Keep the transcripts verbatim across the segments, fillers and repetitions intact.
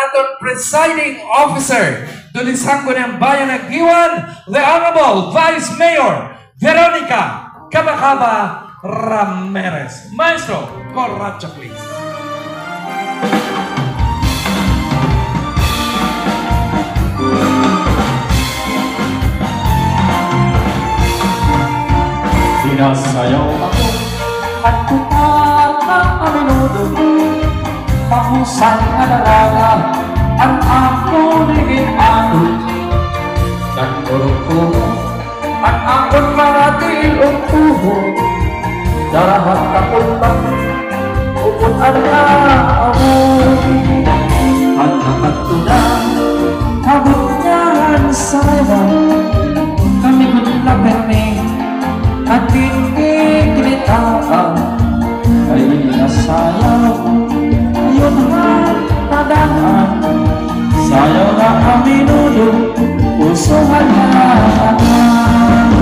Aton presiding officer, Tulisangguni han Bayan Aguiuan, the Honorable Vice Mayor Veronica Cabacaba Ramirez. Maestro, kuracho, please. Sinasayaw ako han tukar nga aminudo, pahusan nga daraga an akon igin-ato. Nagkurukuro an akon mga tiil ug tuhod, dara han kapulba, upod an amoy. An nakadto na, abot niya han sayawan, kami gud la pirmi, an ginkikitaan, kay ini nga sayaw, ayon han kadam-an. Sayaw nga aminudo, uso han kadam-an.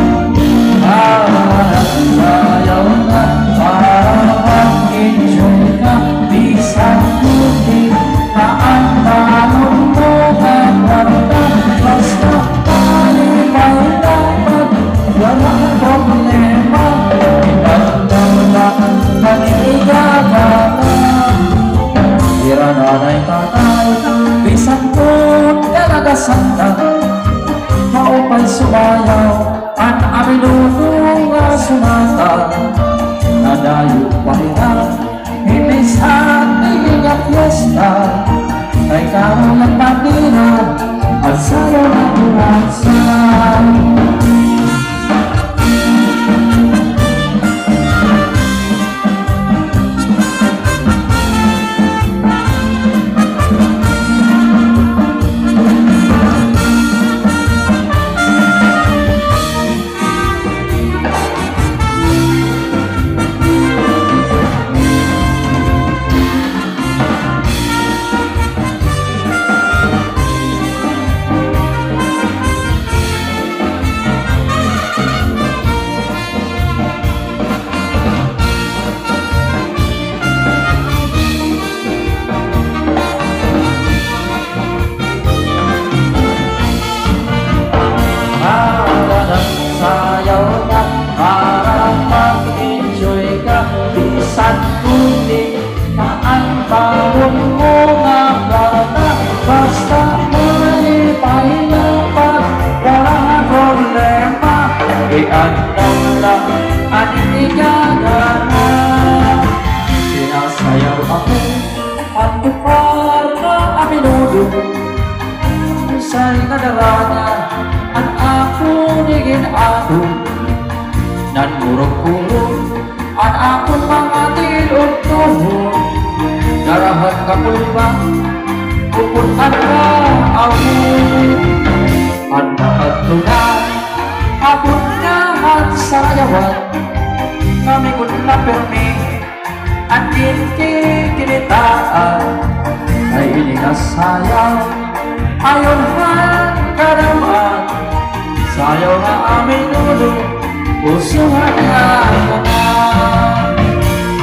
Para sayaw nga para mag-enjoy ka, bisan puti pa an balon mo nga kwarta, basta malipay dapat, walang problema. Ikaw daw na an igagana. Hira nanay tatay, bisan po talaga santa, maupay sumayaw an aminudo nga sonata. Nadayo pa hira, imbis an tigil nga piyesta, kay kamo nagpatira, an sayaw nga purasa. Para sayaw na, para mag-enjoy ka, bisan puti pa an balon mo nga kwarta, basta malipay dapat, walang problema, iadlaw la an igagana. Sinasayaw ako han tukar nga aminudo, usa nga daraga an akon igin-ato. Nagkurukuro an akon mga tiil ug tuhod, dara han kapulba, upod an amoy. An nakadto na, abot na han sayawan, kami gud la pirmi, an ginkikinitaan, kay ini nga sayaw, ayon han kadam-an, sayaw nga aminudo, uso han kadam-an.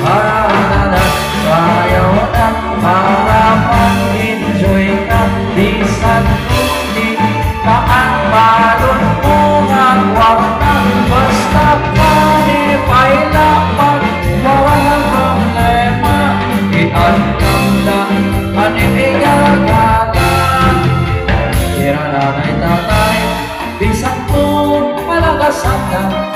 Para na, sayaw na, para mag-enjoy ka, bisan puti pa an balon mo nga kwarta, basta malipay dapat, walang problema, iadlaw la an igagana. Hira nanay tatay, bisan po malagas ka.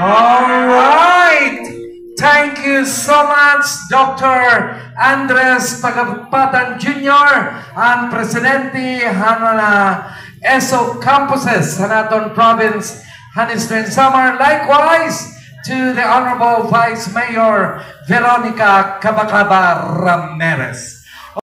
All right. Thank you so much, Doctor Andres Pagapatan Junior, an presidente han mga S O campuses han aton province han Eastern Samar. Likewise to the Honorable Vice Mayor Veronica Cabacaba Ramirez.